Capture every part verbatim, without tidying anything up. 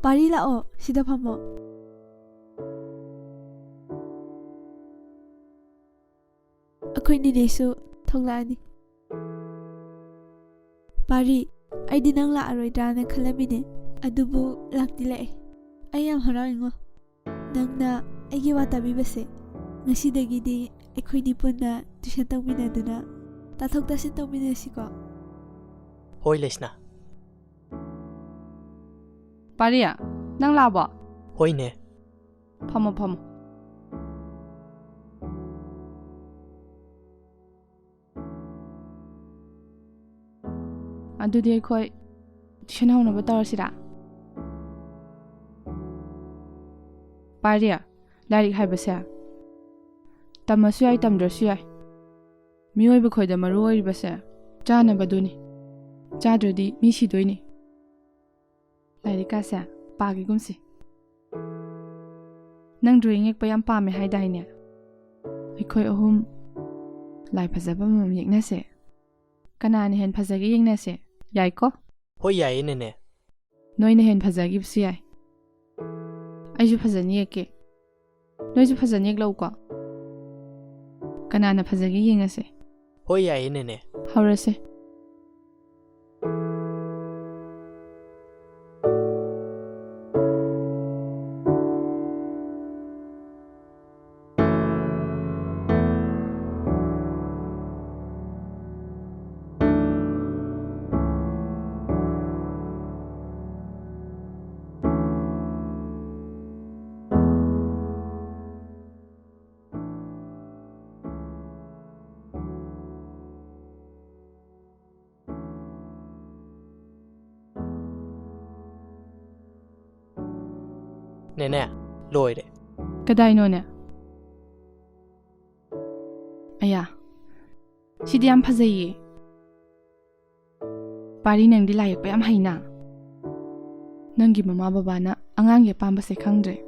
ꯄꯥꯔꯤ, ꯂꯥꯛꯑꯣ, ꯁꯤꯗ ꯐꯝꯃꯣ꯫ ꯑꯩꯈꯣꯏ ꯅꯤꯅꯦꯁꯨ ꯊꯣꯛꯂꯛꯑꯅꯤ꯫ ꯄꯥꯔꯤ, ꯑꯩꯗꯤ ꯅꯪ ꯂꯥꯛꯑꯔꯣꯏꯗ꯭ꯔꯥꯅ ꯈꯜꯂꯝꯃꯤꯅꯦ, ꯑꯗꯨꯕꯨ ꯂꯥꯛꯇꯤ ꯂꯥꯛꯑꯦ꯫ ꯑꯩ ꯌꯥꯝ ꯍꯔꯥꯎꯏꯉꯣ, ꯅꯪꯅ ꯑꯩꯒꯤ ꯋꯥ ꯇꯥꯕꯤꯕꯁꯦ꯫ ꯉꯁꯤꯗꯒꯤꯗꯤ ꯑꯩꯈꯣꯏꯅꯤ ꯄꯨꯟꯅ ꯇꯨꯏꯁꯟ ꯇꯧꯃꯤꯟꯅꯗꯨꯅ ꯇꯥꯊꯣꯛ ꯇꯥꯁꯤꯟ ꯇꯧꯃꯤꯟꯅꯁꯤꯀꯣ꯫ ꯍꯣꯏ ꯂꯩꯁꯅꯥ꯫ ꯄꯥꯔꯤ, ꯅꯪ ꯂꯥꯛꯑꯕꯣ? ꯍꯣꯏꯅꯦ꯫ ꯐꯝꯃꯣ, ꯐꯝꯃꯣ꯫ ꯑꯗꯨꯗꯤ ꯑꯩꯈꯣꯏ ꯇꯨꯏꯁꯟ ꯍꯧꯅꯕ ꯇꯧꯔꯁꯤꯔꯥ? ꯄꯥꯔꯤ, ꯂꯥꯏꯔꯤꯛ ꯍꯥꯏꯕꯁꯦ ꯇꯝꯃꯁꯨ ꯌꯥꯏ, ꯇꯝꯗ꯭ꯔꯁꯨ ꯌꯥꯏ꯫ ꯃꯤꯑꯣꯏꯕ ꯈꯣꯏꯗ ꯃꯔꯨ ꯑꯣꯏꯔꯤꯕꯁꯦ ꯆꯥꯅꯕꯗꯨꯅꯤ꯫ ꯆꯥꯗ꯭ꯔꯗꯤ ꯃꯤ ꯁꯤꯗꯣꯏꯅꯤ꯫ ꯂꯥꯏꯔꯤꯛꯀꯥꯁꯦ ꯄꯥꯒꯦꯒꯨꯝꯁꯤ꯫ ꯅꯪ drawing ꯌꯦꯛꯄ ꯌꯥꯝ ꯄꯥꯝꯃꯦ ꯍꯥꯏꯗꯥꯏꯅꯦ? ꯑꯩꯈꯣꯏ ꯑꯍꯨꯝ ꯂꯥꯏ ꯐꯖꯕ ꯑꯃꯃꯝ ꯌꯦꯛꯅꯁꯦ꯫ ꯀꯅꯥꯅ ꯍꯦꯟ ꯐꯖꯒꯦ ꯌꯦꯡꯅꯁꯦ꯫ ꯌꯥꯏꯀꯣ? ꯍꯣꯏ, ꯌꯥꯏꯌꯦ, ꯅꯦꯅꯦ꯫ ꯅꯣꯏꯅ ꯍꯦꯟ ꯐꯖꯈꯤꯕꯁꯨ ꯌꯥꯏ꯫ ꯑꯩꯁꯨ ꯐꯖꯅ ꯌꯦꯛꯀꯦ꯫ ꯅꯣꯏꯁꯨ ꯐꯖꯅ ꯌꯦꯛꯂꯛꯎꯀꯣ꯫ ꯀꯅꯥꯅ ꯐꯖꯒꯦ ꯌꯦꯡꯉꯁꯦ꯫ ꯍꯣꯏ, ꯌꯥꯏꯌꯦ, ꯅꯦꯅꯦ꯫ ꯍꯧꯔꯁꯦ꯫ ꯅꯦꯅꯦ, ꯂꯣꯏꯔꯦ꯫ ꯀꯗꯥꯏꯅꯣꯅꯦ? ꯑꯌꯥ, ꯁꯤꯗꯤ ꯌꯥꯝ ꯐꯖꯩꯌꯦ꯫ ꯄꯥꯔꯤ, ꯅꯪꯗꯤ ꯂꯥꯏ ꯌꯦꯛꯄ ꯌꯥꯝ ꯍꯩꯅ꯫ ꯅꯪꯒꯤ ꯃꯃꯥ ꯕꯕꯥꯅ ꯑꯉꯥꯡꯒꯤ ꯑꯄꯥꯝꯕꯁꯦ ꯈꯪꯗ꯭ꯔꯦ꯫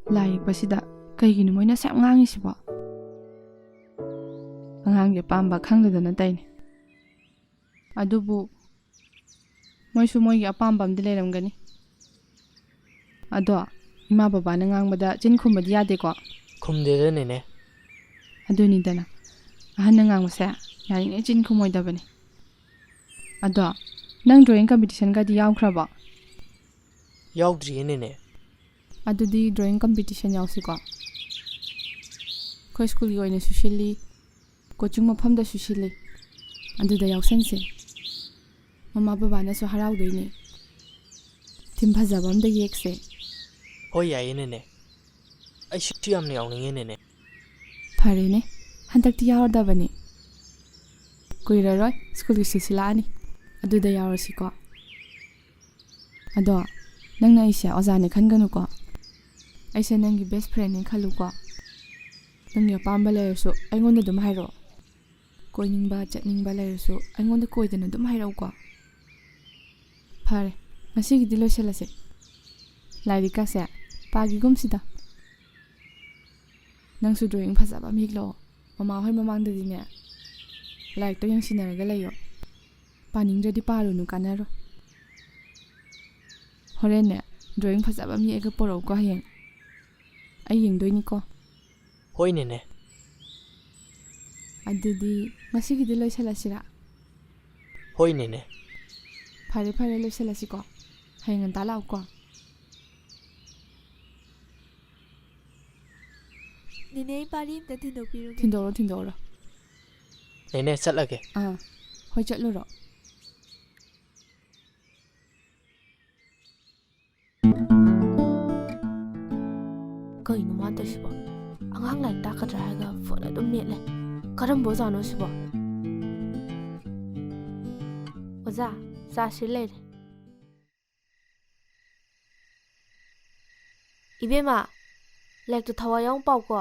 ꯂꯥꯏ ꯌꯦꯛꯄꯁꯤꯗ ꯀꯩꯒꯤꯅꯣ ꯃꯣꯏꯅ ꯑꯁꯨꯛ ꯌꯥꯝ ꯉꯥꯡꯉꯤꯁꯤꯕꯣ? ꯑꯉꯥꯡꯒꯤ ꯑꯄꯥꯝꯕ ꯈꯪꯗꯗꯅ ꯇꯧꯔꯤꯅꯦ꯫ ꯑꯗꯨꯕꯨ ꯃꯣꯏꯁꯨ ꯃꯣꯏꯒꯤ ꯑꯄꯥꯝꯕ ꯑꯃꯗꯤ ꯂꯩꯔꯝꯒꯅꯤ꯫ ꯑꯗꯣ ꯏꯃꯥ ꯕꯕꯥꯅ ꯉꯥꯡꯕꯗ ꯆꯤꯟ ꯈꯨꯝꯕꯗꯤ ꯌꯥꯗꯦꯀꯣ? ꯈꯨꯝꯗꯦꯗꯅꯦꯅꯦ꯫ ꯑꯗꯨꯅꯤꯗꯅ, ꯑꯍꯟꯅ ꯉꯥꯡꯕꯁꯦ ꯌꯥꯔꯤꯉꯩ ꯆꯤꯟ ꯈꯨꯝꯃꯣꯏꯗꯕꯅꯤ꯫ ꯑꯗꯣ ꯅꯪ drawing competitionꯒꯗꯤ ꯌꯥꯎꯈ꯭ꯔꯕꯣ? ꯌꯥꯎꯗ꯭ꯔꯤꯌꯦꯅꯦꯅꯦ꯫ ꯑꯗꯨꯗꯤ drawing competition ꯌꯥꯎꯁꯤꯀꯣ꯫ ꯑꯩꯈꯣꯏ ꯁ꯭ꯀꯨꯜꯒꯤ ꯑꯣꯏꯅꯁꯨ ꯁꯤꯜꯂꯤ, ꯀꯣꯆꯤꯡ ꯃꯐꯝꯗꯁꯨ ꯁꯤꯜꯂꯤ꯫ ꯑꯗꯨꯗ ꯌꯥꯎꯁꯟꯁꯦ꯫ ꯃꯃꯥ ꯕꯕꯥꯅꯁꯨ ꯍꯔꯥꯎꯗꯣꯏꯅꯦ꯫ ꯊꯤꯝ ꯐꯖꯕ ꯑꯝꯗ ꯌꯦꯛꯁꯦ꯫ ꯍꯣꯏ, ꯌꯥꯏꯌꯦꯅꯦꯅꯦ꯫ ꯑꯩꯁꯨ ꯌꯥꯝꯅ ꯌꯥꯎꯅꯤꯡꯉꯦꯅꯦꯅꯦ꯫ ꯐꯔꯦꯅꯦ, ꯍꯟꯗꯛꯇꯤ ꯌꯥꯎꯔꯗꯕꯅꯤ꯫ ꯀꯨꯏꯔꯔꯣꯏ ꯁ꯭ꯀꯨꯜꯒꯤ ꯁꯤꯜꯁꯤꯂꯥꯛꯑꯅꯤ꯫ ꯑꯗꯨꯗ ꯌꯥꯎꯔꯁꯤꯀꯣ꯫ ꯑꯗꯣ ꯅꯪꯅ ꯑꯩꯁꯦ ꯑꯣꯖꯥꯅꯦ ꯈꯟꯒꯅꯨꯀꯣ꯫ ꯑꯩꯁꯦ ꯅꯪꯒꯤ best friendꯅꯦ ꯈꯜꯂꯨꯀꯣ꯫ ꯅꯪꯒꯤ ꯑꯄꯥꯝꯕ ꯂꯩꯔꯁꯨ ꯑꯩꯉꯣꯟꯗ ꯑꯗꯨꯝ ꯍꯥꯏꯔꯛꯑꯣ꯫ ꯀꯣꯏꯅꯤꯡꯕ ꯆꯠꯅꯤꯡꯕ ꯂꯩꯔꯁꯨ ꯑꯩꯉꯣꯟꯗ ꯀꯣꯏꯗꯅ ꯑꯗꯨꯝ ꯍꯥꯏꯔꯛꯎꯀꯣ꯫ ꯐꯔꯦ, ꯉꯁꯤꯒꯤꯗꯤ ꯂꯣꯏꯁꯤꯜꯂꯁꯦ꯫ ꯂꯥꯏꯔꯤꯛꯀꯁꯦ ꯄꯥꯈꯤꯒꯨꯝꯁꯤꯗ꯫ ꯅꯪꯁꯨ drawing ꯐꯖꯕ ꯑꯃ ꯌꯦꯛꯂꯛꯑꯣ꯫ ꯃꯃꯥ ꯍꯣꯏ ꯃꯃꯥꯡꯗꯗꯤꯅꯦ ꯂꯥꯏꯔꯤꯛꯇꯣ ꯌꯦꯡꯁꯤꯟꯅꯔꯒ ꯂꯩꯌꯣ꯫ ꯄꯥꯅꯤꯡꯗ꯭ꯔꯗꯤ ꯄꯥꯔꯨꯅꯨ, ꯀꯥꯟꯅꯔꯣꯏ꯫ ꯍꯣꯔꯦꯟꯅꯦ drawing ꯐꯖꯕ ꯑꯃ ꯌꯦꯛꯑꯒ ꯄꯨꯔꯛꯎꯀꯣ ꯍꯌꯦꯡ꯫ ꯑꯩ ꯌꯦꯡꯗꯣꯏꯅꯤꯀꯣ꯫ ꯍꯣꯏꯅꯦꯅꯦ꯫ ꯑꯗꯨꯗꯤ ꯉꯁꯤꯒꯤꯗꯤ ꯂꯣꯏꯁꯤꯜꯂꯁꯤꯔꯥ? ꯍꯣꯏꯅꯦꯅꯦ꯫ ꯐꯔꯦ ꯐꯔꯦ, ꯂꯣꯏꯁꯤꯜꯂꯁꯤꯀꯣ꯫ ꯍꯌꯦꯡ ꯉꯟꯇꯥ ꯂꯥꯛꯎꯀꯣ꯫ ꯅꯦꯅꯦ, ꯑꯩ ꯄꯥꯔꯤ ꯑꯝꯇ ꯊꯤꯟꯗꯣꯛꯄꯤꯔꯨꯒꯦ꯫ ꯊꯤꯟꯗꯣꯛꯎꯔꯣ, ꯊꯤꯟꯗꯣꯛꯎꯔꯣ꯫ ꯅꯦꯅꯦ, ꯆꯠꯂꯒꯦ꯫ ꯑꯥ, ꯍꯣꯏ, ꯆꯠꯂꯨꯔꯣ꯫ ꯀꯩꯅꯣ ꯃꯥ ꯇꯧꯏꯁꯤꯕꯣ? ꯑꯉꯥꯡ ꯂꯥꯏꯔꯤꯛ ꯇꯥꯛꯀꯗ꯭ꯔꯥ ꯍꯥꯏꯔꯒ ꯐꯣꯟ ꯑꯗꯨꯝ ꯃꯦꯠꯂꯦ꯫ ꯀꯔꯝꯕ ꯑꯣꯖꯥꯅꯣ ꯁꯤꯕꯣ? ꯑꯣꯖꯥ, ꯆꯥ ꯁꯤ ꯂꯩꯔꯦ꯫ ꯏꯕꯦꯝꯃ, ꯂꯥꯏꯔꯤꯛꯇꯣ ꯊꯋꯥꯏ ꯌꯥꯎꯅ ꯄꯥꯎꯀꯣ꯫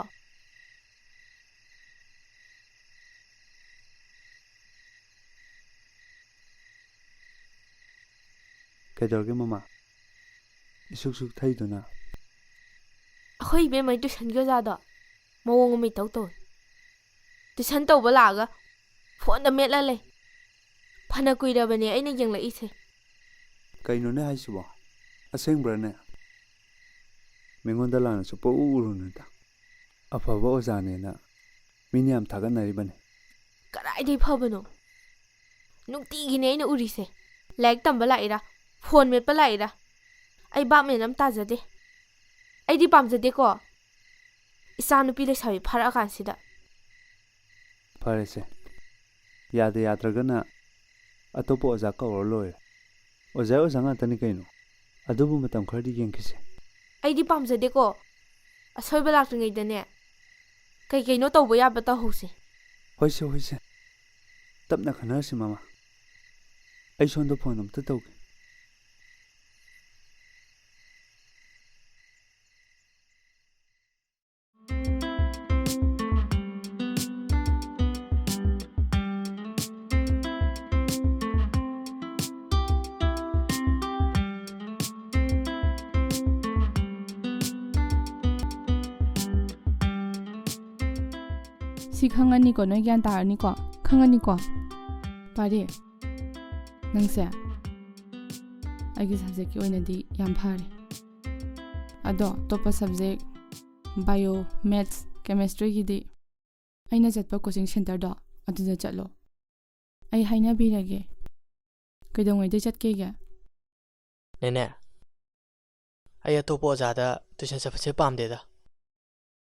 ꯀꯩꯗꯧꯔꯒꯦ ꯃꯃꯥ? ꯏꯁꯨꯛ ꯁꯨꯛ ꯊꯛꯏꯗꯨꯅ? ꯑꯩꯈꯣꯏ ꯏꯕꯦꯝꯃꯩ tuitionꯒꯤ ꯑꯣꯖꯥꯗꯣ ꯃꯑꯣꯡ ꯑꯃ ꯏꯇꯧ ꯇꯧꯏ꯫ Tuition ꯇꯧꯕ ꯂꯥꯛꯑꯒ ꯐꯣꯟꯗ ꯃꯦꯠꯂ ꯂꯩ꯫ ꯐꯅ ꯀꯨꯏꯔꯕꯅꯦ ꯑꯩꯅ ꯌꯦꯡꯂꯛꯏꯁꯦ꯫ ꯀꯩꯅꯣꯅꯦ ꯍꯥꯏꯁꯤꯕꯣ? ꯑꯁꯦꯡꯕ꯭ꯔꯅꯦ? ꯃꯤꯉꯣꯟꯗ ꯂꯥꯟꯅ ꯁꯨꯛꯎ ꯎꯔꯨꯅꯨꯗ꯫ ꯑꯐꯕ ꯑꯣꯖꯥꯅꯦꯅ ꯃꯤꯅ ꯌꯥꯝ ꯊꯥꯒꯠꯅꯔꯤꯕꯅꯤ꯫ ꯀꯗꯥꯏꯗꯩ ꯐꯕꯅꯣ? ꯅꯨꯡꯇꯤꯒꯤꯅꯦ ꯑꯩꯅ ꯎꯔꯤꯁꯦ꯫ ꯂꯥꯏꯔꯤꯛ ꯇꯝꯕ ꯂꯥꯛꯏꯔꯥ, ꯐꯣꯟ ꯃꯦꯠꯄ ꯂꯥꯛꯏꯔꯥ? ꯑꯩ ꯚꯥꯞ ꯃꯦꯟ ꯑꯃ ꯇꯥꯖꯗꯦ꯫ ꯑꯩꯗꯤ ꯄꯥꯝꯖꯗꯦꯀꯣ꯫ ꯏꯆꯥ ꯅꯨꯄꯤ ꯂꯩꯁꯥꯕꯤ ꯐꯥꯔꯛꯑꯀꯥꯟꯁꯤꯗ꯫ ꯐꯔꯦꯁꯦ, ꯌꯥꯗ ꯌꯥꯗ꯭ꯔꯒꯅ ꯑꯇꯣꯞꯄ ꯑꯣꯖꯥ ꯀꯧꯔ ꯂꯣꯏꯔꯦ꯫ ꯑꯣꯖꯥ ꯑꯣꯖꯥ ꯉꯥꯛꯇꯅꯤ ꯀꯩꯅꯣ꯫ ꯑꯗꯨꯕꯨ ꯃꯇꯝ ꯈꯔꯗꯤ ꯌꯦꯡꯈꯤꯁꯦ꯫ ꯑꯩꯗꯤ ꯄꯥꯝꯖꯗꯦꯀꯣ꯫ ꯑꯁꯣꯏꯕ ꯂꯥꯛꯇ꯭ꯔꯤꯉꯩꯗꯅꯦ, ꯀꯩ ꯀꯩꯅꯣ ꯇꯧꯕ ꯌꯥꯕ ꯇꯧꯍꯧꯁꯦ꯫ ꯍꯣꯏꯁꯦ, ꯍꯣꯏꯁꯦ꯫ ꯇꯞꯅ ꯈꯟꯅꯔꯁꯤ, ꯃꯃꯥ꯫ ꯑꯩ ꯁꯣꯝꯗ ꯐꯣꯟ ꯑꯝꯇ ꯇꯧꯒꯦ꯫ ꯁꯤ ꯈꯪꯉꯅꯤꯀꯣ, ꯅꯣꯏ ꯒ꯭ꯌꯥꯟ ꯇꯥꯔꯅꯤꯀꯣ? ꯈꯪꯉꯅꯤꯀꯣ? ꯄꯥꯔꯤ, ꯅꯪꯁꯦ ꯑꯩꯒꯤ subjectꯀꯤ ꯑꯣꯏꯅꯗꯤ ꯌꯥꯝ ꯐꯔꯦ꯫ ꯑꯗꯣ ꯑꯇꯣꯞꯄ subject, bio, maths, chemistryꯒꯤꯗꯤ ꯑꯩꯅ ꯆꯠꯄ coaching centreꯗꯣ, ꯑꯗꯨꯗ ꯆꯠꯂꯣ꯫ ꯑꯩ ꯍꯥꯏꯅꯕꯤꯔꯒꯦ꯫ ꯀꯩꯗꯧꯉꯩꯗꯩ ꯆꯠꯀꯦꯒꯦ? ꯅꯦꯅꯦ, ꯑꯩ ꯑꯇꯣꯞꯄ ꯑꯣꯖꯥꯗ tuition ꯆꯠꯄꯁꯦ ꯄꯥꯝꯗꯦꯗ꯫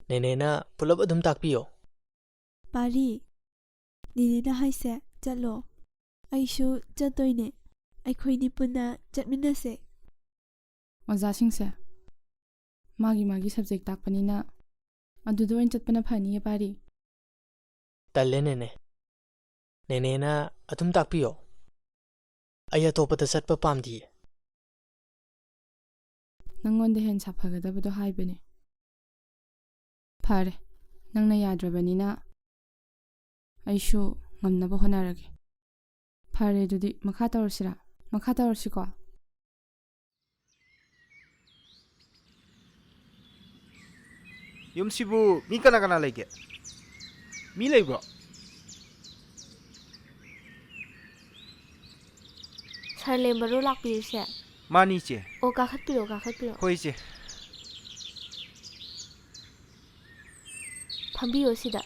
ꯅꯦꯅꯦꯅ ꯄꯨꯂꯞ ꯑꯗꯨꯝ ꯇꯥꯛꯄꯤꯌꯣ꯫ ꯄꯥꯔꯤ, ꯅꯦꯅꯦꯅ ꯍꯥꯏꯁꯦ ꯆꯠꯂꯣ꯫ ꯑꯩꯁꯨ ꯆꯠꯇꯣꯏꯅꯦ꯫ ꯑꯩꯈꯣꯏꯅꯤ ꯄꯨꯟꯅ ꯆꯠꯃꯤꯟꯅꯁꯦ꯫ ꯑꯣꯖꯥꯁꯤꯡꯁꯦ ꯃꯥꯒꯤ ꯃꯥꯒꯤ subject ꯇꯥꯛꯄꯅꯤꯅ ꯑꯗꯨꯗ ꯑꯣꯏꯅ ꯆꯠꯄꯅ ꯐꯅꯤꯌꯦ, ꯄꯥꯔꯤ꯫ ꯇꯜꯂꯦ, ꯅꯦꯅꯦ꯫ ꯅꯦꯅꯦꯅ ꯑꯗꯨꯝ ꯇꯥꯛꯄꯤꯌꯣ꯫ ꯑꯩ ꯑꯇꯣꯞꯄꯗ ꯆꯠꯄ ꯄꯥꯝꯗꯤꯌꯦ꯫ ꯅꯪꯉꯣꯟꯗ ꯍꯦꯟꯅ ꯁꯥꯐꯒꯗꯕꯗꯣ ꯍꯥꯏꯕꯅꯦ꯫ ꯐꯔꯦ, ꯅꯪꯅ ꯌꯥꯗ꯭ꯔꯕꯅꯤꯅ ꯑꯩꯁꯨ ꯉꯝꯅꯕ ꯍꯣꯠꯅꯔꯒꯦ꯫ ꯐꯔꯦ, ꯑꯗꯨꯗꯤ ꯃꯈꯥ ꯇꯧꯔꯁꯤꯔꯥ? ꯃꯈꯥ ꯇꯧꯔꯁꯤꯀꯣ꯫ ꯌꯨꯝꯁꯤꯕꯨ ꯃꯤ ꯀꯅꯥ ꯀꯅꯥ ꯂꯩꯒꯦ? ꯃꯤ ꯂꯩꯕ꯭ꯔꯣ? ꯁꯥꯔ ꯂꯦꯝꯕꯔꯣ ꯂꯥꯛꯄꯤꯔꯤꯁꯦ? ꯃꯥꯅꯤ, ꯏꯆꯦ꯫ ꯑꯣ, ꯀꯥꯈꯠꯄꯤꯔꯣ, ꯀꯥꯈꯠꯄꯤꯔꯣ꯫ ꯍꯣꯏ, ꯏꯆꯦ꯫ ꯐꯝꯕꯤꯌꯣ ꯁꯤꯗ꯫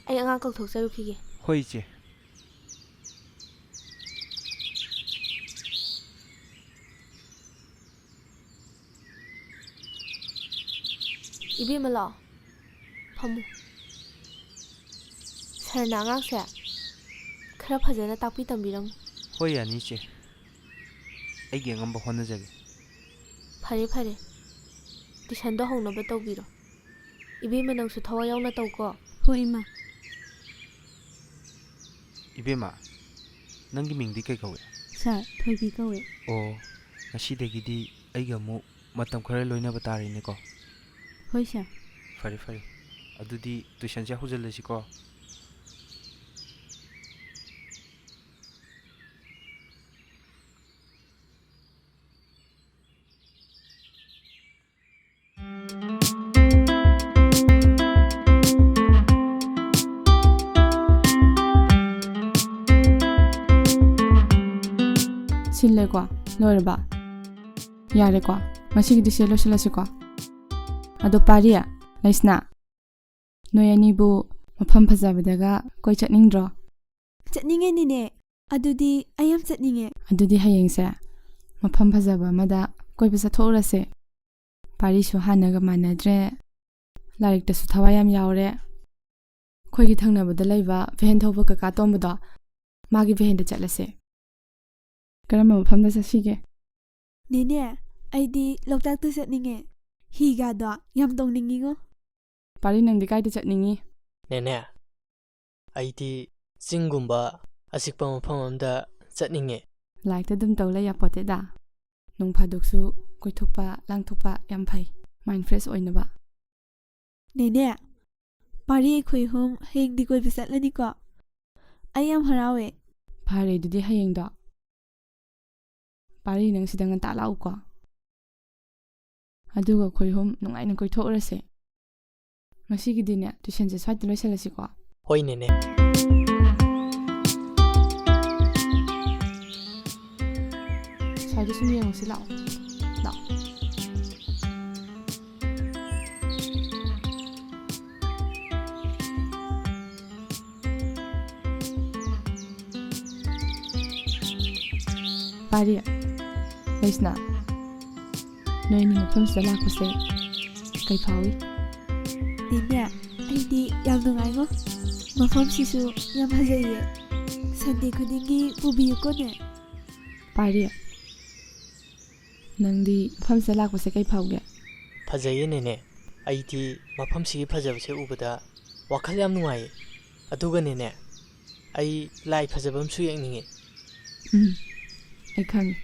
ꯑꯩ ꯑꯉꯥꯡ ꯀꯧꯊꯣꯛꯆꯔꯨꯈꯤꯒꯦ꯫ ꯍꯣꯏ, ꯏꯆꯦ꯫ ꯏꯕꯦꯝꯃ, ꯂꯥꯛꯑꯣ꯫ ꯐꯝꯃꯨ꯫ ꯁꯥꯔꯅ ꯑꯉꯥꯡꯁꯦ ꯈꯔ ꯐꯖꯅ ꯇꯥꯛꯄꯤ ꯇꯝꯕꯤꯔꯝꯃꯨ꯫ ꯍꯣꯏ, ꯌꯥꯅꯤ, ꯏꯆꯦ꯫ ꯑꯩꯒꯤ ꯑꯉꯝꯕ ꯍꯣꯠꯅꯖꯒꯦ꯫ ꯐꯔꯦ, ꯐꯔꯦ꯫ ꯇꯨꯏꯁꯟꯗꯣ ꯍꯧꯅꯕ ꯇꯧꯕꯤꯔꯣ꯫ ꯏꯕꯦꯝꯃ, ꯅꯪꯁꯨ ꯊꯋꯥꯏ ꯌꯥꯎꯅ ꯇꯧꯀꯣ꯫ ꯍꯣꯏ, ꯏꯃꯥ꯫ ꯏꯕꯦꯝꯃ, ꯅꯪꯒꯤ ꯃꯤꯡꯗꯤ ꯀꯩ ꯀꯧꯏ? ꯁꯥꯔ, ꯊꯣꯏꯕꯤ ꯀꯧꯏ꯫ ꯑꯣ, ꯉꯁꯤꯗꯒꯤꯗꯤ ꯑꯩꯒ ꯑꯃꯨꯛ ꯃꯇꯝ ꯈꯔ ꯂꯣꯏꯅꯕ ꯇꯥꯔꯦꯅꯦꯀꯣ꯫ ꯍꯣꯏ, ꯁꯥꯔ꯫ ꯐꯔꯦ, ꯐꯔꯦ꯫ ꯑꯗꯨꯗꯤ ꯇꯨꯏꯁꯟꯁꯦ ꯍꯧꯖꯤꯜꯂꯁꯤꯀꯣ꯫ ꯁꯤꯜꯂꯦꯀꯣ? ꯂꯣꯏꯔꯕ? ꯌꯥꯔꯦꯀꯣ? ꯉꯁꯤꯒꯤꯗꯤ ꯁꯤ ꯂꯣꯏꯁꯤꯜꯂꯁꯤꯀꯣ? ꯑꯗꯣ ꯄꯥꯔꯤ, ꯂꯩꯁꯅꯥ, ꯅꯣꯏ ꯑꯅꯤꯕꯨ ꯃꯐꯝ ꯐꯖꯕꯗꯒ ꯀꯣꯏ ꯆꯠꯅꯤꯡꯗ꯭ꯔꯣ? ꯆꯠꯅꯤꯡꯉꯦ, ꯅꯦꯅꯦ꯫ ꯑꯗꯨꯗꯤ ꯑꯩ ꯌꯥꯝ ꯆꯠꯅꯤꯡꯉꯦ꯫ ꯑꯗꯨꯗꯤ ꯍꯌꯦꯡꯁꯦ ꯃꯐꯝ ꯐꯖꯕ ꯑꯃꯗ ꯀꯣꯏꯕ ꯆꯠꯊꯣꯛꯎꯔꯁꯦ꯫ ꯄꯥꯔꯤꯁꯨ ꯍꯥꯟꯅꯒ ꯃꯥꯟꯅꯗ꯭ꯔꯦ, ꯂꯥꯏꯔꯤꯛꯇꯁꯨ ꯊꯋꯥꯏ ꯌꯥꯝ ꯌꯥꯎꯔꯦ꯫ ꯑꯩꯈꯣꯏꯒꯤ ꯊꯪꯅꯕꯗ ꯂꯩꯕ ꯚꯦꯟ ꯊꯧꯕ ꯀꯀꯥ ꯇꯣꯝꯕꯗꯣ, ꯃꯥꯒꯤ ꯚꯦꯟꯗ ꯆꯠꯂꯁꯦ꯫ ꯀꯔꯝꯕ ꯃꯐꯝꯗ ꯆꯠꯁꯤꯒꯦ? ꯅꯦꯅꯦ, ꯑꯩꯗꯤ ꯂꯣꯛꯇꯥꯛꯇ ꯆꯠꯅꯤꯡꯉꯦ꯫ ꯍꯤꯒꯗꯣ ꯌꯥꯝ ꯇꯣꯡꯅꯤꯡꯉꯤꯉꯣ꯫ ꯄꯥꯔꯤ, ꯅꯪꯗꯤ ꯀꯥꯏꯗ ꯆꯠꯅꯤꯡꯉꯤ? ꯅꯦꯅꯦ, ꯑꯩꯗꯤ ꯆꯤꯡꯒꯨꯝꯕ ꯑꯆꯤꯛꯄ ꯃꯐꯝ ꯑꯝꯗ ꯆꯠꯅꯤꯡꯉꯦ꯫ ꯂꯥꯏꯔꯤꯛꯇ ꯑꯗꯨꯝ ꯇꯧ ꯂꯩ ꯌꯥꯄꯣꯠꯇꯦꯗ꯫ ꯅꯣꯡ ꯐꯥꯗꯣꯛꯁꯨ ꯀꯣꯏꯊꯣꯛꯄ ꯂꯥꯡꯊꯣꯛꯄ ꯌꯥꯝ ꯐꯩ, ꯃꯥꯏꯟ ꯐ꯭ꯔꯦꯁ ꯑꯣꯏꯅꯕ꯫ ꯅꯦꯅꯦ, ꯄꯥꯔꯤ ꯑꯩꯈꯣꯏ ꯑꯍꯨꯝ ꯍꯌꯦꯡꯗꯤ ꯀꯣꯏꯕ ꯆꯠꯂꯅꯤꯀꯣ꯫ ꯑꯩ ꯌꯥꯝ ꯍꯔꯥꯎꯋꯦ꯫ ꯐꯔꯦ, ꯑꯗꯨꯗꯤ ꯍꯌꯦꯡꯗꯣ ꯄꯥꯔꯤ ꯅꯪ ꯁꯤꯗ ꯉꯟꯇꯥ ꯂꯥꯛꯎꯀꯣ꯫ ꯑꯗꯨꯒ ꯑꯩꯈꯣꯏ ꯑꯍꯨꯝ ꯅꯨꯡꯉꯥꯏꯅ ꯀꯣꯏꯊꯣꯛꯎꯔꯁꯦ꯫ ꯉꯁꯤꯒꯤꯗꯤꯅꯦ, ꯇꯨꯏꯁꯟꯁꯦ ꯁ꯭ꯋꯥꯏꯗ ꯂꯣꯏꯁꯤꯜꯂꯁꯤꯀꯣ꯫ ꯍꯣꯏ, ꯅꯦꯅꯦ꯫ ꯑꯗꯨ ꯁꯨꯝ ꯌꯦꯡꯉꯨꯁꯤ ꯂꯥꯛꯑꯣ꯫ ꯂꯥꯛꯑꯣ꯫ ꯄꯥꯔꯤ, ꯂꯩꯁꯅꯥ, ꯅꯣꯏꯅꯤ ꯃꯐꯝꯁꯤꯗ ꯂꯥꯛꯄꯁꯦ ꯀꯩ ꯐꯥꯎꯏ? ꯅꯦꯅꯦ, ꯑꯩꯗꯤ ꯌꯥꯝ ꯅꯨꯡꯉꯥꯏꯉꯣ꯫ ꯃꯐꯝꯁꯤꯁꯨ ꯌꯥꯝ ꯐꯖꯩꯌꯦ꯫ ꯁꯟꯗꯦ ꯈꯨꯗꯤꯡꯒꯤ ꯄꯨꯕꯤꯌꯨꯀꯣꯅꯦ꯫ ꯄꯥꯔꯤ, ꯅꯪꯗꯤ ꯃꯐꯝꯁꯤꯗ ꯂꯥꯛꯄꯁꯦ ꯀꯩ ꯐꯥꯎꯒꯦ? ꯐꯖꯩꯌꯦ ꯅꯦꯅꯦ꯫ ꯑꯩꯗꯤ ꯃꯐꯝꯁꯤꯒꯤ ꯐꯖꯕꯁꯦ ꯎꯕꯗ ꯋꯥꯈꯜ ꯌꯥꯝ ꯅꯨꯡꯉꯥꯏꯌꯦ꯫ ꯑꯗꯨꯒꯅꯦꯅꯦ, ꯑꯩ ꯂꯥꯏ ꯐꯖꯕ ꯑꯃꯁꯨ ꯌꯦꯡꯅꯤꯡꯉꯦ꯫ ꯎꯝ, ꯑꯩ ꯈꯪꯉꯦ꯫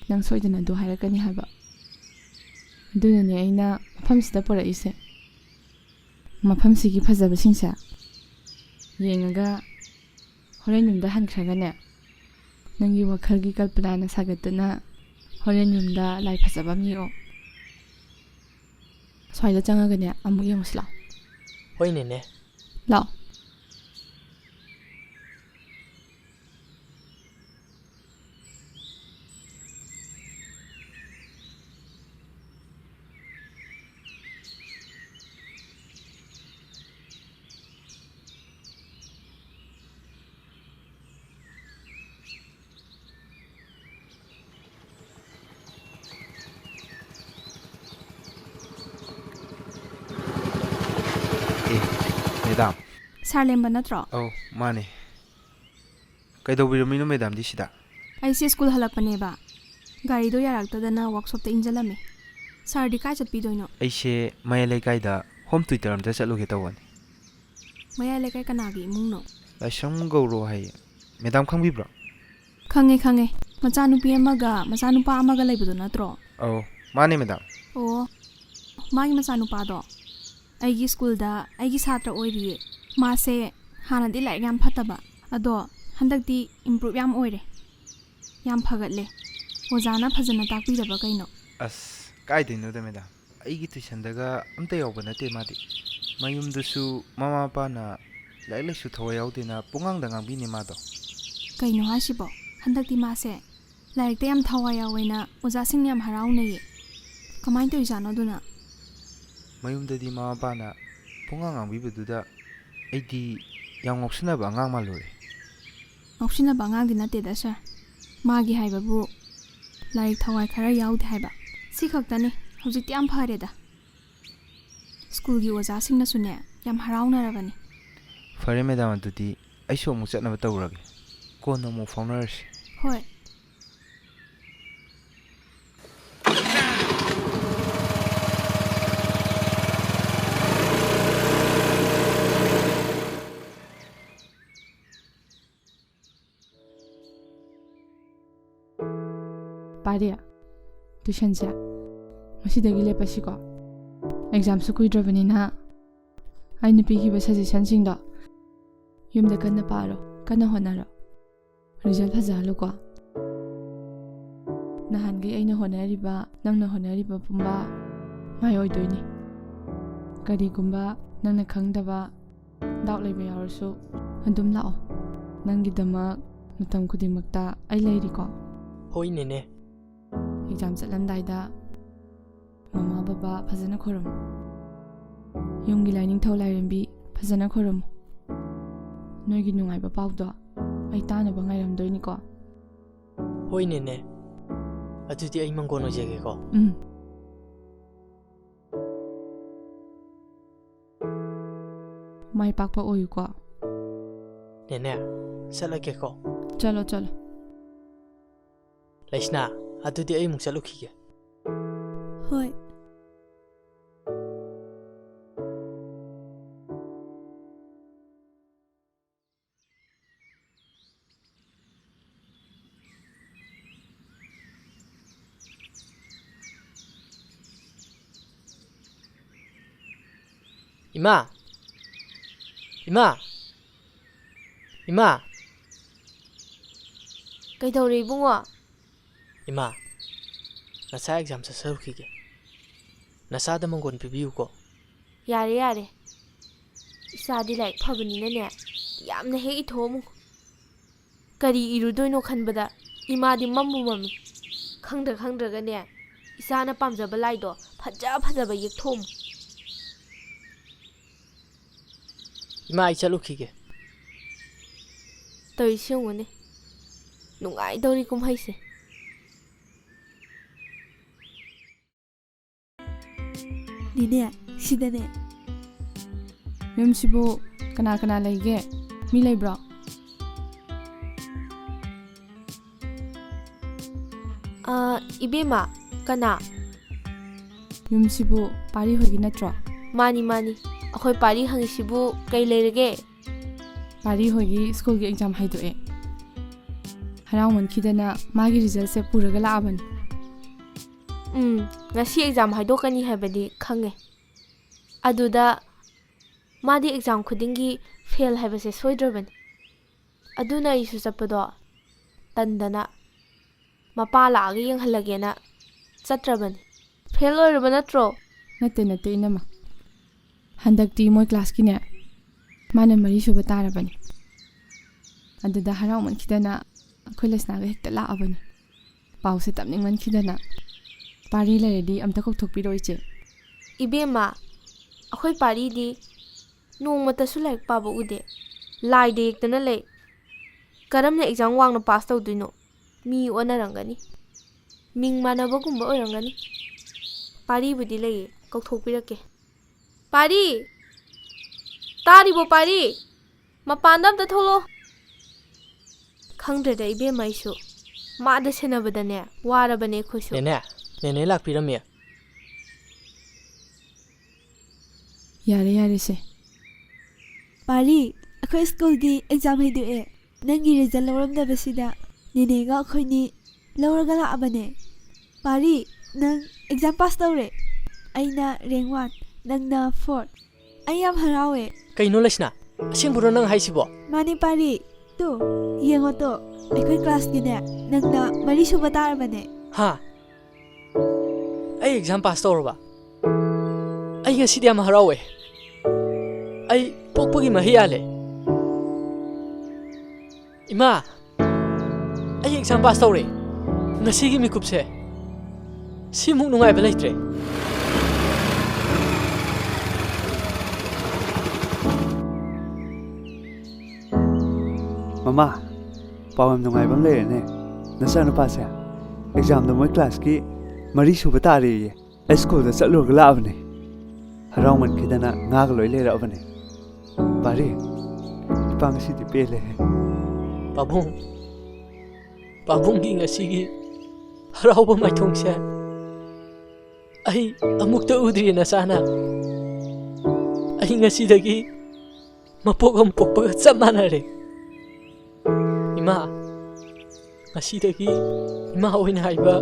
ꯅꯪ ꯁꯣꯏꯗꯅ ꯑꯗꯨ ꯍꯥꯏꯔꯛꯀꯅꯤ ꯍꯥꯏꯕ꯫ ꯑꯗꯨꯅꯅꯦ ꯑꯩꯅ ꯃꯐꯝꯁꯤꯗ ꯄꯨꯔꯛꯏꯁꯦ꯫ ꯃꯐꯝꯁꯤꯒꯤ ꯐꯖꯕꯁꯤꯡꯁꯦ ꯌꯦꯡꯉꯒ ꯍꯣꯔꯦꯟ ꯌꯨꯝꯗ ꯍꯟꯈ꯭ꯔꯒꯅꯦ, ꯅꯪꯒꯤ ꯋꯥꯈꯜꯒꯤ ꯀꯜꯄꯅꯥꯅ ꯁꯥꯒꯠꯇꯨꯅ ꯍꯣꯔꯦꯟ ꯌꯨꯝꯗ ꯂꯥꯏ ꯐꯖꯕ ꯑꯃ ꯌꯦꯛꯑꯣ꯫ ꯁ꯭ꯋꯥꯏꯗ ꯆꯪꯉꯒꯅꯦ, ꯑꯃꯨꯛ ꯌꯦꯡꯉꯨꯁꯤ ꯂꯥꯛꯑꯣ꯫ ꯍꯣꯏ ꯅꯦꯅꯦ꯫ ꯂꯥꯛꯑꯣ꯫ ꯑꯦ, ꯃꯦꯗꯥꯝ꯫ ꯁꯥꯔ ꯂꯦꯝꯕ ꯅꯠꯇ꯭ꯔꯣ? ꯑꯧ, ꯃꯥꯅꯦ꯫ ꯀꯩꯗꯧꯕꯤꯔꯝꯃꯤꯅꯣ ꯃꯦꯗꯥꯝꯗꯤ ꯁꯤꯗ? ꯑꯩꯁꯦ ꯁ꯭ꯀꯨꯜ ꯍꯜꯂꯛꯄꯅꯦꯕ꯫ ꯒꯥꯔꯤꯗꯣ ꯌꯥꯔꯛꯇꯗꯅ ꯋꯥꯛꯁꯣꯞꯇ ꯏꯟꯖꯜꯂꯝꯃꯦ꯫ ꯁꯥꯔꯗꯤ ꯀꯥꯏ ꯆꯠꯄꯤꯗꯣꯏꯅꯣ? ꯑꯩꯁꯦ ꯃꯌꯥꯏ ꯂꯩꯀꯥꯏꯗ ꯍꯣꯝ ꯇ꯭ꯌꯨꯇꯔ ꯑꯝꯇ ꯆꯠꯂꯨꯒꯦ ꯇꯧꯕꯅꯤ꯫ ꯃꯌꯥꯏ ꯂꯩꯀꯥꯏ ꯀꯅꯥꯒꯤ ꯏꯃꯨꯡꯅꯣ? ꯂꯥꯏꯁ꯭ꯔꯝ ꯒꯧꯔꯣ ꯍꯥꯏꯌꯦ꯫ ꯃꯦꯗꯥꯝ ꯈꯪꯕꯤꯕ꯭ꯔꯣ? ꯈꯪꯉꯦ, ꯈꯪꯉꯦ꯫ ꯃꯆꯥꯅꯨꯄꯤ ꯑꯃꯒ ꯃꯆꯥꯅꯨꯄꯥ ꯑꯃꯒ ꯂꯩꯕꯗꯣ ꯅꯠꯇ꯭ꯔꯣ? ꯑꯧ, ꯃꯥꯅꯦ ꯃꯦꯗꯥꯝ꯫ ꯑꯣ, ꯃꯥꯒꯤ ꯃꯆꯥꯅꯨꯄꯥꯗꯣ ꯑꯩꯒꯤ ꯁ꯭ꯀꯨꯜꯗ ꯑꯩꯒꯤ ꯁꯥꯇ꯭ꯔ ꯑꯣꯏꯔꯤꯌꯦ꯫ ꯃꯥꯁꯦ ꯍꯥꯟꯅꯗꯤ ꯂꯥꯏꯔꯤꯛ ꯌꯥꯝ ꯐꯠꯇꯕ, ꯑꯗꯣ ꯍꯟꯗꯛꯇꯤ ꯏꯝꯄ꯭ꯔꯨꯞ ꯌꯥꯝ ꯑꯣꯏꯔꯦ, ꯌꯥꯝ ꯐꯒꯠꯂꯦ꯫ ꯑꯣꯖꯥꯅ ꯐꯖꯅ ꯇꯥꯛꯄꯤꯔꯕ ꯀꯩꯅꯣ? ꯑꯁ, ꯀꯥꯏꯗꯩꯅꯣꯗ ꯃꯦꯗꯥꯝ, ꯑꯩꯒꯤ ꯇꯨꯏꯁꯟꯗꯒ ꯑꯝꯇ ꯌꯥꯎꯕ ꯅꯠꯇꯦ ꯃꯥꯗꯤ꯫ ꯃꯌꯨꯝꯗꯁꯨ ꯃꯃꯥ ꯃꯄꯥꯅ ꯂꯥꯏꯔꯤꯛ ꯂꯥꯏꯁꯨ ꯊꯋꯥꯏ ꯌꯥꯎꯗꯦꯅ ꯄꯨꯡꯉꯥꯡꯗ ꯉꯥꯡꯕꯤꯅꯦ ꯃꯥꯗꯣ꯫ ꯀꯩꯅꯣ ꯍꯥꯏꯁꯤꯕꯣ? ꯍꯟꯗꯛꯇꯤ ꯃꯥꯁꯦ ꯂꯥꯏꯔꯤꯛꯇ ꯌꯥꯝ ꯊꯋꯥꯏ ꯌꯥꯎꯋꯦꯅ ꯑꯣꯖꯥꯁꯤꯡꯅ ꯌꯥꯝ ꯍꯔꯥꯎꯅꯩꯌꯦ꯫ ꯀꯃꯥꯏꯅ ꯇꯧꯔꯤꯖꯥꯠꯅꯣ ꯑꯗꯨꯅ? ꯃꯌꯨꯝꯗꯗꯤ ꯃꯃꯥ ꯃꯄꯥꯅ ꯄꯨꯡꯉꯥꯡ ꯉꯥꯡꯕꯤꯕꯗꯨꯗ ꯑꯩꯗꯤ ꯌꯥꯝ ꯉꯥꯎꯁꯤꯟꯅꯕ ꯑꯉꯥꯡ ꯃꯥꯜꯂꯨꯔꯦ꯫ ꯉꯥꯎꯁꯤꯟꯅꯕ ꯑꯉꯥꯡꯗꯤ ꯅꯠꯇꯦꯗ, ꯁꯥꯔ꯫ ꯃꯥꯒꯤ ꯍꯥꯏꯕꯕꯨ ꯂꯥꯏꯔꯤꯛ ꯊꯋꯥꯏ ꯈꯔ ꯌꯥꯎꯗꯦ ꯍꯥꯏꯕ꯫ ꯁꯤ ꯈꯛꯇꯅꯤ꯫ ꯍꯧꯖꯤꯛꯇꯤ ꯌꯥꯝ ꯐꯔꯦꯗ꯫ ꯁ꯭ꯀꯨꯜꯒꯤ ꯑꯣꯖꯥꯁꯤꯡꯅꯁꯨꯅꯦ, ꯌꯥꯝ ꯍꯔꯥꯎꯅꯔꯕꯅꯤ꯫ ꯐꯔꯦ ꯃꯦꯗꯥꯝ, ꯑꯗꯨꯗꯤ ꯑꯩꯁꯨ ꯑꯃꯨꯛ ꯆꯠꯅꯕ ꯇꯧꯔꯒꯦ꯫ ꯀꯣꯟꯅ ꯑꯃꯨꯛ ꯐꯥꯎꯅꯔꯁꯤ꯫ ꯍꯣꯏ꯫ ꯄꯥꯔꯤ, ꯇꯨꯏꯁꯟꯁꯦ ꯉꯁꯤꯗꯒꯤ ꯂꯦꯞꯄꯁꯤꯀꯣ꯫ ꯑꯦꯛꯖꯥꯝꯁꯨ ꯀꯨꯏꯗ꯭ꯔꯕꯅꯤꯅ ꯑꯩꯅ ꯄꯤꯈꯤꯕ ꯁꯖꯦꯁꯟꯁꯤꯡꯗꯣ ꯌꯨꯝꯗ ꯀꯟꯅ ꯄꯥꯔꯣ, ꯀꯟꯅ ꯍꯣꯠꯅꯔꯣ꯫ ꯔꯤꯖꯜ ꯐꯖꯍꯜꯂꯨꯀꯣ꯫ ꯅꯍꯥꯟꯈꯩ ꯑꯩꯅ ꯍꯣꯠꯅꯔꯤꯕ, ꯅꯪꯅ ꯍꯣꯠꯅꯔꯤꯕ ꯄꯨꯝꯕ ꯃꯥꯏ ꯑꯣꯏꯗꯣꯏꯅꯤ꯫ ꯀꯔꯤꯒꯨꯝꯕ ꯅꯪꯅ ꯈꯪꯗꯕ, ꯗꯥꯎꯠ ꯂꯩꯕ ꯌꯥꯎꯔꯁꯨ ꯑꯗꯨꯝ ꯂꯥꯛꯑꯣ꯫ ꯅꯪꯒꯤꯗꯃꯛ ꯃꯇꯝ ꯈꯨꯗꯤꯡꯃꯛꯇ ꯑꯩ ꯂꯩꯔꯤꯀꯣ꯫ ꯍꯣꯏ ꯅꯦꯅꯦ꯫ ꯑꯦꯛꯖꯥꯝ ꯆꯠꯂꯝꯗꯥꯏꯗ ꯃꯃꯥ ꯕꯕꯥ ꯐꯖꯅ ꯈꯣꯏꯔꯝꯃꯨ꯫ ꯌꯨꯝꯒꯤ ꯂꯥꯏꯅꯤꯡꯊꯧ ꯂꯥꯏꯔꯦꯝꯕꯤ ꯐꯖꯅ ꯈꯣꯏꯔꯝꯃꯨ꯫ ꯅꯣꯏꯒꯤ ꯅꯨꯡꯉꯥꯏꯕ ꯄꯥꯎꯗꯣ ꯑꯩ ꯇꯥꯅꯕ ꯉꯥꯏꯔꯝꯗꯣꯏꯅꯤꯀꯣ꯫ ꯍꯣꯏ ꯅꯦꯅꯦ꯫ ꯑꯗꯨꯗꯤ ꯑꯩ ꯃꯪꯒꯣꯟ ꯑꯣꯏꯖꯒꯦꯀꯣ꯫ ꯎꯝ꯫ ꯃꯥꯏ ꯄꯥꯛꯄ ꯑꯣꯏꯌꯨꯀꯣ꯫ ꯅꯦꯅꯦ, ꯆꯠꯂꯒꯦꯀꯣ꯫ ꯆꯠꯂꯣ, ꯆꯠꯂꯣ꯫ ꯂꯩꯁꯅꯥ, ꯑꯗꯨꯗꯤ ꯑꯩ ꯑꯃꯨꯛ ꯆꯠꯂꯨꯈꯤꯒꯦ꯫ ꯍꯣꯏ꯫ ꯏꯃꯥ! ꯏꯃꯥ! ꯏꯃꯥ! ꯀꯩꯗꯧꯔꯦ ꯏꯕꯨꯡꯉꯣ? ꯏꯃꯥ, ꯅꯆꯥ ꯑꯦꯛꯖꯥꯝ ꯆꯠꯆꯔꯨꯈꯤꯒꯦ꯫ ꯅꯆꯥꯗ ꯃꯪꯒꯣꯟ ꯄꯤꯕꯤꯌꯨꯀꯣ꯫ ꯌꯥꯔꯦ, ꯌꯥꯔꯦ꯫ ꯏꯆꯥꯗꯤ ꯂꯥꯏꯔꯤꯛ ꯐꯕꯅꯤꯅꯅꯦ, ꯌꯥꯝꯅ ꯍꯦꯛ ꯏꯊꯣꯛꯑꯝꯃꯨ꯫ ꯀꯔꯤ ꯏꯔꯨꯗꯣꯏꯅꯣ ꯈꯟꯕꯗ ꯏꯃꯥꯗꯤ ꯃꯝꯕꯨ ꯃꯝꯃꯤ꯫ ꯈꯪꯗ꯭ꯔ ꯈꯪꯗ꯭ꯔꯒꯅꯦ, ꯏꯆꯥꯅ ꯄꯥꯝꯖꯕ ꯂꯥꯏꯗꯣ ꯐꯖ ꯐꯖꯕ ꯌꯦꯛꯊꯣꯛꯑꯝꯃꯨ꯫ ꯏꯃꯥ, ꯑꯩ ꯆꯠꯂꯨꯈꯤꯒꯦ꯫ ꯇꯧꯔꯤꯁꯤ ꯌꯦꯡꯉꯨꯅꯦ, ꯅꯨꯡꯉꯥꯏꯗꯧꯔꯤ ꯀꯨꯝꯍꯩꯁꯦ꯫ ꯅꯦꯅꯦ, ꯁꯤꯗꯅꯦ꯫ ꯌꯨꯝꯁꯤꯕꯨ ꯀꯅꯥ ꯀꯅꯥ ꯂꯩꯒꯦ? ꯃꯤ ꯂꯩꯕ꯭ꯔꯣ? ꯑꯥ, ꯏꯕꯦꯝꯃ, ꯀꯅꯥ? ꯌꯨꯝꯁꯤꯕꯨ ꯄꯥꯔꯤ ꯍꯣꯏꯒꯤ ꯅꯠꯇ꯭ꯔꯣ? ꯃꯥꯅꯤ, ꯃꯥꯅꯤ꯫ ꯑꯩꯈꯣꯏ ꯄꯥꯔꯤ ꯍꯪꯉꯤꯁꯤꯕꯨ ꯀꯩ ꯂꯩꯔꯒꯦ? ꯄꯥꯔꯤ ꯍꯣꯏꯒꯤ ꯁ꯭ꯀꯨꯜꯒꯤ ꯑꯦꯛꯖꯥꯝ ꯍꯥꯏꯗꯣꯛꯑꯦ꯫ ꯍꯔꯥꯎꯃꯟꯈꯤꯗꯅ ꯃꯥꯒꯤ ꯔꯤꯖꯜꯁꯦ ꯄꯨꯔꯒ ꯂꯥꯛꯑꯕꯅꯤ꯫ ꯎꯝ, ꯉꯁꯤ ꯑꯦꯛꯖꯥꯝ ꯍꯥꯏꯗꯣꯛꯀꯅꯤ ꯍꯥꯏꯕꯗꯤ ꯈꯪꯉꯦ꯫ ꯑꯗꯨꯗ ꯃꯥꯗꯤ ꯑꯦꯛꯖꯥꯝ ꯈꯨꯗꯤꯡꯒꯤ ꯐꯦꯜ ꯍꯥꯏꯕꯁꯦ ꯁꯣꯏꯗ꯭ꯔꯕꯅꯤ꯫ ꯑꯗꯨꯅ ꯑꯩꯁꯨ ꯆꯠꯄꯗꯣ ꯇꯟꯗꯅ ꯃꯄꯥ ꯂꯥꯛꯑꯒ ꯌꯦꯡꯍꯜꯂꯒꯦꯅ ꯆꯠꯇ꯭ꯔꯕꯅꯤ꯫ ꯐꯦꯜ ꯑꯣꯏꯔꯕ ꯅꯠꯇ꯭ꯔꯣ? ꯅꯠꯇꯦ, ꯅꯠꯇꯦ, ꯏꯅꯝꯃ꯫ ꯍꯟꯗꯛꯇꯤ ꯃꯣꯏ ꯀ꯭ꯂꯥꯁꯀꯤꯅꯦ, ꯃꯥꯅ ꯃꯔꯤ ꯁꯨꯕ ꯇꯥꯔꯕꯅꯤ꯫ ꯑꯗꯨꯗ ꯍꯔꯥꯎꯃꯟꯈꯤꯗꯅ ꯑꯩꯈꯣꯏ ꯂꯩꯁꯅꯥꯒ ꯍꯦꯛꯇ ꯂꯥꯛꯑꯕꯅꯤ꯫ ꯄꯥꯎꯁꯦ ꯇꯝꯅꯤꯡꯃꯟꯈꯤꯗꯅ꯫ ꯄꯥꯔꯤ ꯂꯩꯔꯗꯤ ꯑꯝꯇ ꯀꯧꯊꯣꯛꯄꯤꯔꯣ, ꯏꯆꯦ꯫ ꯏꯕꯦꯝꯃ, ꯑꯩꯈꯣꯏ ꯄꯥꯔꯤꯗꯤ ꯅꯣꯡꯃꯇꯁꯨ ꯂꯥꯏꯔꯤꯛ ꯄꯥꯕ ꯎꯗꯦ꯫ ꯂꯥꯏꯗ ꯌꯦꯛꯇꯅ ꯂꯩ꯫ ꯀꯔꯝꯅ ꯑꯦꯛꯖꯥꯝ ꯋꯥꯡꯅ ꯄꯥꯁ ꯇꯧꯗꯣꯏꯅꯣ? ꯃꯤ ꯑꯣꯟꯅꯔꯝꯒꯅꯤ꯫ ꯃꯤꯡ ꯃꯥꯟꯅꯕꯒꯨꯝꯕ ꯑꯣꯏꯔꯝꯒꯅꯤ꯫ ꯄꯥꯔꯤꯕꯨꯗꯤ ꯂꯩꯌꯦ, ꯀꯧꯊꯣꯛꯄꯤꯔꯛꯀꯦ꯫ ꯄꯥꯔꯤ! ꯇꯥꯔꯤꯕꯣ ꯄꯥꯔꯤ? ꯃꯄꯥꯟꯗ ꯑꯝꯇ ꯊꯣꯛꯂꯛꯑꯣ꯫ ꯈꯪꯗ꯭ꯔꯦꯗ ꯏꯕꯦꯝꯃ ꯑꯩꯁꯨ꯫ ꯃꯥꯗ ꯁꯦꯟꯅꯕꯗꯅꯦ, ꯋꯥꯔꯕꯅꯦ ꯑꯩꯈꯣꯏꯁꯨ꯫ ꯅꯦꯅꯦ, ꯅꯦꯅꯦ ꯂꯥꯛꯄꯤꯔꯝꯃꯦ꯫ ꯌꯥꯔꯦ, ꯌꯥꯔꯦꯁꯦ꯫ ꯄꯥꯔꯤ, ꯑꯩꯈꯣꯏ ꯁ꯭ꯀꯨꯜꯒꯤ ꯑꯦꯛꯖꯥꯝ ꯍꯥꯏꯗꯣꯛꯑꯦ꯫ ꯅꯪꯒꯤ ꯔꯤꯖꯜ ꯂꯧꯔꯝꯗꯕꯁꯤꯗ ꯅꯦꯅꯦꯒ ꯑꯩꯈꯣꯏꯅꯤ ꯂꯧꯔꯒ ꯂꯥꯛꯑꯕꯅꯦ꯫ ꯄꯥꯔꯤ, ꯅꯪ ꯑꯦꯛꯖꯥꯝ ꯄꯥꯁ ꯇꯧꯔꯦ꯫ ꯑꯩꯅ ꯔꯦꯡ ꯋꯥꯟ, ꯅꯪꯅ ꯐꯣꯔ꯫ ꯑꯩ ꯌꯥꯝ ꯍꯔꯥꯎꯋꯦ꯫ ꯀꯩꯅꯣ ꯂꯩꯁꯅꯥ? ꯑꯁꯦꯡꯕꯔꯣ ꯅꯪ ꯍꯥꯏꯁꯤꯕꯣ? ꯃꯥꯅꯦ ꯄꯥꯔꯤ꯫ ꯇꯨ, ꯌꯦꯡꯉꯣ ꯇꯣ, ꯑꯩꯈꯣꯏ ꯀ꯭ꯂꯥꯁꯀꯤꯅꯦ, ꯅꯪꯅ ꯃꯔꯤ ꯁꯨꯕ ꯇꯥꯔꯕꯅꯦ꯫ ꯍꯥ? ꯑꯩ ꯑꯦꯛꯖꯥꯝ ꯄꯥꯁ ꯇꯧꯔꯕ? ꯑꯩ ꯉꯁꯤꯗꯤ ꯌꯥꯝ ꯍꯔꯥꯎꯋꯦ꯫ ꯑꯩ ꯄꯣꯛꯄꯒꯤ ꯃꯍꯩ ꯌꯥꯜꯂꯦ꯫ ꯏꯃꯥ! ꯑꯩ ꯑꯦꯛꯖꯥꯝ ꯄꯥꯁ ꯇꯧꯔꯦ꯫ ꯉꯁꯤꯒꯤ ꯃꯤꯀꯨꯞꯁꯦ ꯁꯤꯃꯨꯛ ꯅꯨꯡꯉꯥꯏꯕ ꯂꯩꯇ꯭ꯔꯦ꯫ ꯃꯃꯥ, ꯄꯥꯎ ꯌꯥꯝ ꯅꯨꯡꯉꯥꯏꯕ ꯑꯃ ꯂꯩꯔꯦꯅꯦ꯫ ꯅꯆꯥꯅꯨꯄꯥꯁꯦ ꯑꯦꯛꯖꯥꯝꯗ ꯃꯣꯏ ꯀ꯭ꯂꯥꯁꯀꯤ ꯃꯔꯤ ꯁꯨꯕ ꯇꯥꯔꯦꯌꯦ꯫ ꯑꯩ ꯁ꯭ꯀꯨꯜꯗ ꯆꯠꯂꯨꯔꯒ ꯂꯥꯛꯑꯕꯅꯦ꯫ ꯍꯔꯥꯎꯃꯟꯈꯤꯗꯅ ꯉꯥꯒ ꯂꯣꯏ ꯂꯩꯔꯛꯑꯕꯅꯦ꯫ ꯄꯥꯔꯤ, ꯏꯄꯥ ꯉꯁꯤꯗꯤ ꯄꯦꯜꯂꯦꯍꯦ꯫ ꯄꯥꯕꯨꯡ, ꯄꯥꯕꯨꯡꯒꯤ ꯉꯁꯤꯒꯤ ꯍꯔꯥꯎꯕ ꯃꯥꯏꯊꯣꯡꯁꯦ ꯑꯩ ꯑꯃꯨꯛꯇ ꯎꯗ꯭ꯔꯤ ꯅꯆꯥꯅ꯫ ꯑꯩ ꯉꯁꯤꯗꯒꯤ ꯃꯄꯣꯛ ꯑꯃ ꯄꯣꯛꯄꯒ ꯆꯞ ꯃꯥꯟꯅꯔꯦ꯫ ꯏꯃꯥ, ꯉꯁꯤꯗꯒꯤ ꯏꯃꯥ ꯑꯣꯏꯅ ꯍꯥꯏꯕ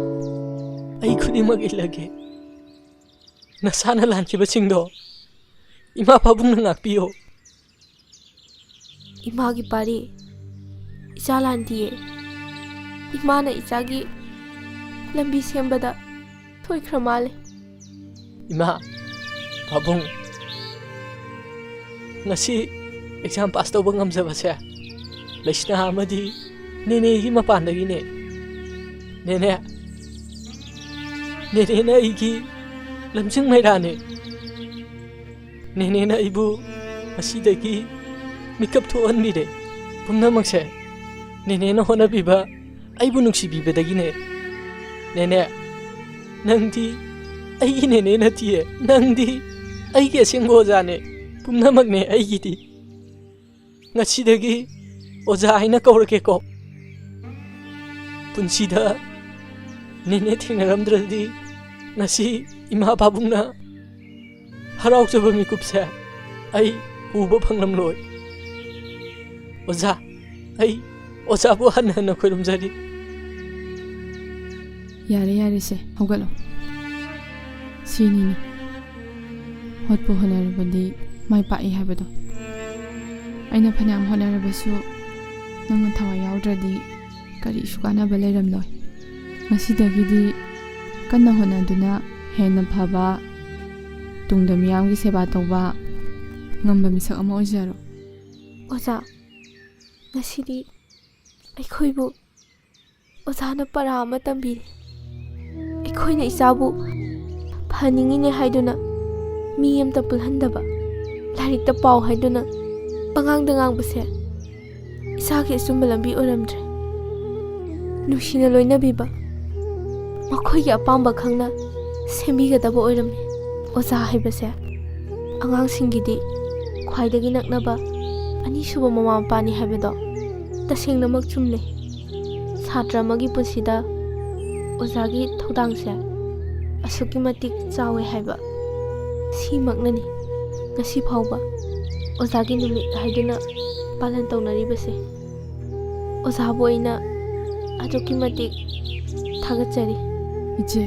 ꯑꯩ ꯈꯨꯗꯤꯡꯃꯛ ꯏꯜꯂꯒꯦ꯫ ꯅꯁꯥꯅ ꯂꯥꯟꯈꯤꯕꯁꯤꯡꯗꯣ ꯏꯃꯥ ꯄꯥꯕꯨꯡꯅ ꯉꯥꯛꯄꯤꯌꯣ꯫ ꯏꯃꯥꯒꯤ ꯄꯥꯔꯤ, ꯏꯆꯥ ꯂꯥꯟꯗꯤꯌꯦ꯫ ꯏꯃꯥꯅ ꯏꯆꯥꯒꯤ ꯂꯝꯕꯤ ꯁꯦꯝꯕꯗ ꯁꯣꯏꯈ꯭ꯔ ꯃꯥꯜꯂꯦ꯫ ꯏꯃꯥ, ꯄꯥꯕꯨꯡ, ꯉꯁꯤ ꯑꯦꯛꯖꯥꯝ ꯄꯥꯁ ꯇꯧꯕ ꯉꯝꯖꯕꯁꯦ ꯂꯩꯁꯅꯥ ꯑꯃꯗꯤ ꯅꯦꯅꯦꯒꯤ ꯃꯄꯥꯟꯗꯒꯤꯅꯦ꯫ ꯅꯦꯅꯦ, ꯅꯦꯅꯦꯅ ꯑꯩꯒꯤ ꯂꯝꯖꯤꯡ ꯃꯩꯔꯥꯅꯦ꯫ ꯅꯦꯅꯦꯅ ꯑꯩꯕꯨ ꯉꯁꯤꯗꯒꯤ ꯃꯤꯀꯞ ꯊꯣꯛꯍꯟꯕꯤꯔꯦ꯫ ꯄꯨꯝꯅꯃꯛꯁꯦ ꯅꯦꯅꯦꯅ ꯍꯣꯠꯅꯕꯤꯕ, ꯑꯩꯕꯨ ꯅꯨꯡꯁꯤꯕꯤꯕꯗꯒꯤꯅꯦ꯫ ꯅꯦꯅꯦ, ꯅꯪꯗꯤ ꯑꯩꯒꯤ ꯅꯦꯅꯦ ꯅꯠꯇꯤꯌꯦ꯫ ꯅꯪꯗꯤ ꯑꯩꯒꯤ ꯑꯁꯦꯡꯕ ꯑꯣꯖꯥꯅꯦ꯫ ꯄꯨꯝꯅꯃꯛꯅꯦ ꯑꯩꯒꯤꯗꯤ꯫ ꯉꯁꯤꯗꯒꯤ ꯑꯣꯖꯥ ꯍꯥꯏꯅ ꯀꯧꯔꯒꯦꯀꯣ꯫ ꯄꯨꯟꯁꯤꯗ ꯅꯦꯅꯦ ꯊꯦꯡꯅꯔꯝꯗ꯭ꯔꯗꯤ ꯉꯁꯤ ꯏꯃꯥ ꯄꯥꯕꯨꯡꯅ ꯍꯔꯥꯎꯖꯕ ꯃꯤꯀꯨꯞꯁꯦ ꯑꯩ ꯎꯕ ꯐꯪꯂꯝꯂꯣꯏ꯫ ꯑꯣꯖꯥ, ꯑꯩ ꯑꯣꯖꯥꯕꯨ ꯍꯟꯅ ꯍꯟꯅ ꯈꯣꯏꯔꯨꯝꯖꯔꯤ꯫ ꯌꯥꯔꯦ, ꯌꯥꯔꯦꯁꯦ, ꯍꯧꯒꯠꯂꯣ꯫ ꯁꯤꯅꯤꯅꯦ ꯍꯣꯠꯄꯨ ꯍꯣꯠꯅꯔꯕꯗꯤ ꯃꯥꯏ ꯄꯥꯛꯏ ꯍꯥꯏꯕꯗꯣ꯫ ꯑꯩꯅ ꯐꯅꯌꯥꯝ ꯍꯣꯠꯅꯔꯕꯁꯨ ꯅꯪꯅ ꯊꯋꯥꯏ ꯌꯥꯎꯗ꯭ꯔꯗꯤ ꯀꯔꯤꯁꯨ ꯀꯥꯟꯅꯕ ꯂꯩꯔꯝꯂꯣꯏ꯫ ꯉꯁꯤꯗꯒꯤꯗꯤ ꯀꯟꯅ ꯍꯣꯠꯅꯗꯨꯅ ꯍꯦꯟꯅ ꯐꯕ, ꯇꯨꯡꯗ ꯃꯤꯌꯥꯝꯒꯤ ꯁꯦꯕꯥ ꯇꯧꯕ ꯉꯝꯕ ꯃꯤꯁꯛ ꯑꯃ ꯑꯣꯏꯖꯔꯣ꯫ ꯑꯣꯖꯥ, ꯉꯁꯤꯗꯤ ꯑꯩꯈꯣꯏꯕꯨ ꯑꯣꯖꯥꯅ ꯄꯔꯥ ꯑꯃ ꯇꯝꯕꯤꯔꯤ꯫ ꯑꯩꯈꯣꯏꯅ ꯏꯆꯥꯕꯨ ꯐꯍꯟꯅꯤꯡꯉꯤꯅꯦ ꯍꯥꯏꯗꯨꯅ ꯃꯤ ꯑꯃꯇ ꯄꯨꯜꯍꯟꯗꯕ, ꯂꯥꯏꯔꯤꯛꯇ ꯄꯥꯎ ꯍꯥꯏꯗꯨꯅ ꯄꯉꯥꯡꯗ ꯉꯥꯡꯕꯁꯦ ꯏꯆꯥꯒꯤ ꯑꯆꯨꯝꯕ ꯂꯝꯕꯤ ꯑꯣꯏꯔꯝꯗ꯭ꯔꯦ꯫ ꯅꯨꯡꯁꯤꯅ ꯂꯣꯏꯅꯕꯤꯕ, ꯃꯈꯣꯏꯒꯤ ꯑꯄꯥꯝꯕ ꯈꯪꯅ ꯁꯦꯝꯕꯤꯒꯗꯕ ꯑꯣꯏꯔꯝꯃꯤ꯫ ꯑꯣꯖꯥ ꯍꯥꯏꯕꯁꯦ ꯑꯉꯥꯡꯁꯤꯡꯒꯤꯗꯤ ꯈ꯭ꯋꯥꯏꯗꯒꯤ ꯅꯛꯅꯕ ꯑꯅꯤꯁꯨꯕ ꯃꯃꯥ ꯃꯄꯥꯅꯤ ꯍꯥꯏꯕꯗꯣ ꯇꯁꯦꯡꯅꯃꯛ ꯆꯨꯝꯂꯦ꯫ ꯁꯥꯇ꯭ꯔ ꯑꯃꯒꯤ ꯄꯨꯟꯁꯤꯗ ꯑꯣꯖꯥꯒꯤ ꯊꯧꯗꯥꯡꯁꯦ ꯑꯁꯨꯛꯀꯤ ꯃꯇꯤꯛ ꯆꯥꯎꯋꯦ ꯍꯥꯏꯕ ꯁꯤꯃꯛꯅꯅꯤ ꯉꯁꯤ ꯐꯥꯎꯕ ꯑꯣꯖꯥꯒꯤ ꯅꯨꯃꯤꯠ ꯍꯥꯏꯗꯨꯅ ꯄꯥꯂꯟ ꯇꯧꯅꯔꯤꯕꯁꯦ꯫ ꯑꯣꯖꯥꯕꯨ ꯑꯩꯅ ꯑꯗꯨꯛꯀꯤ ꯃꯇꯤꯛ ꯊꯥꯒꯠꯆꯔꯤ꯫ ꯏꯆꯦ,